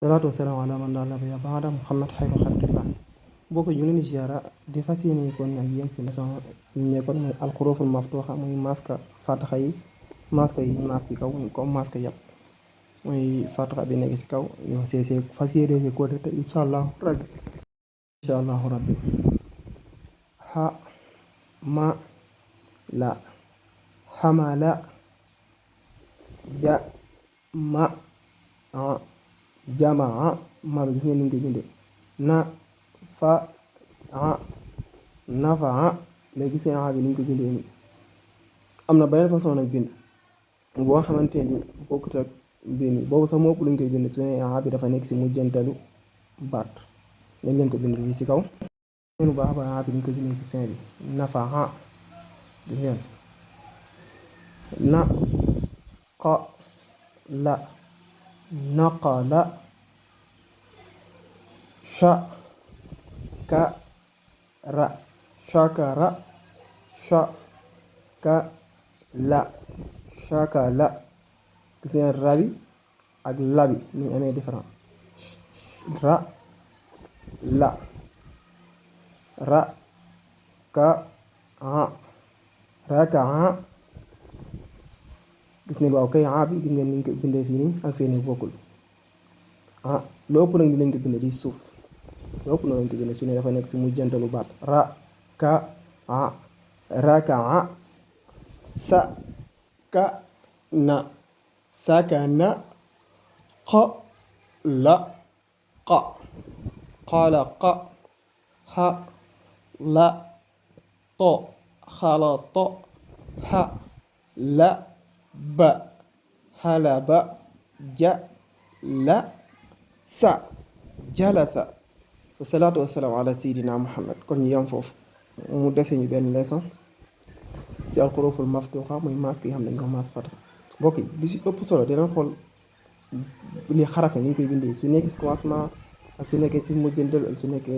salaatu wasalaam ala man laa nabiyya ba'da Muhammad xayru xalqillah. Mbokk ñu leen di ziara di fas yéene kon ak yéen si leçon ñu nekkoon mooy alxuruful maftuxa muy maska fataxa yi maska yi maas si kaw comme maska yàpp mooy fataxa bi nekk si kaw yow see fas yéene si côté te incha allahu rabbi ha ma la xamala ja ma jamaa ma bi gis ngeen ni ñu koy bindee na fa nafaa léegi gis ngeen bi ni ñu ko bindee nii. am na beneen façon nag bind boo xamante ni bokkut ak bii nii boobu sax moo ëpp lu ñu koy bind su ne bi dafa nekk si mujjantalu baat nañ leen ko bind fii si kaw. ngeen bu baax ba bi ñu ko bindee si fin bi nafaa gis ngeen na qa la naqala shakara shakara shakala shakala gis ngeen rabi ak labi ni ñu amee différent ra la ra ka rakaa gis ngeen waaw kay bi gis ngeen ni ñu ko bindee fii nii ak fii nii bokkul lu ëpp nag ni lañ ko bindee di suuf lu ëpp nag lañ ko bindee su ne dafa nekk si mujjantalu baat ra ka rakaa sa ka na sakana qa la qa xalaqa ha la to xalato ha la ba halaba ja la sa jalasa. Wasalaatu wasalaam ala sayidina Muhammad. kon ñu yam foofu mu dese ñu benn leçon si alxuruful maftuxa muy mask yi xam ne dañ ko maas fata. mbokk yi li si ëpp solo dinañ xool li xarafe ni ñu koy bindee su nekkee si commencement ak su nekkee si mujjantal ak su nekkee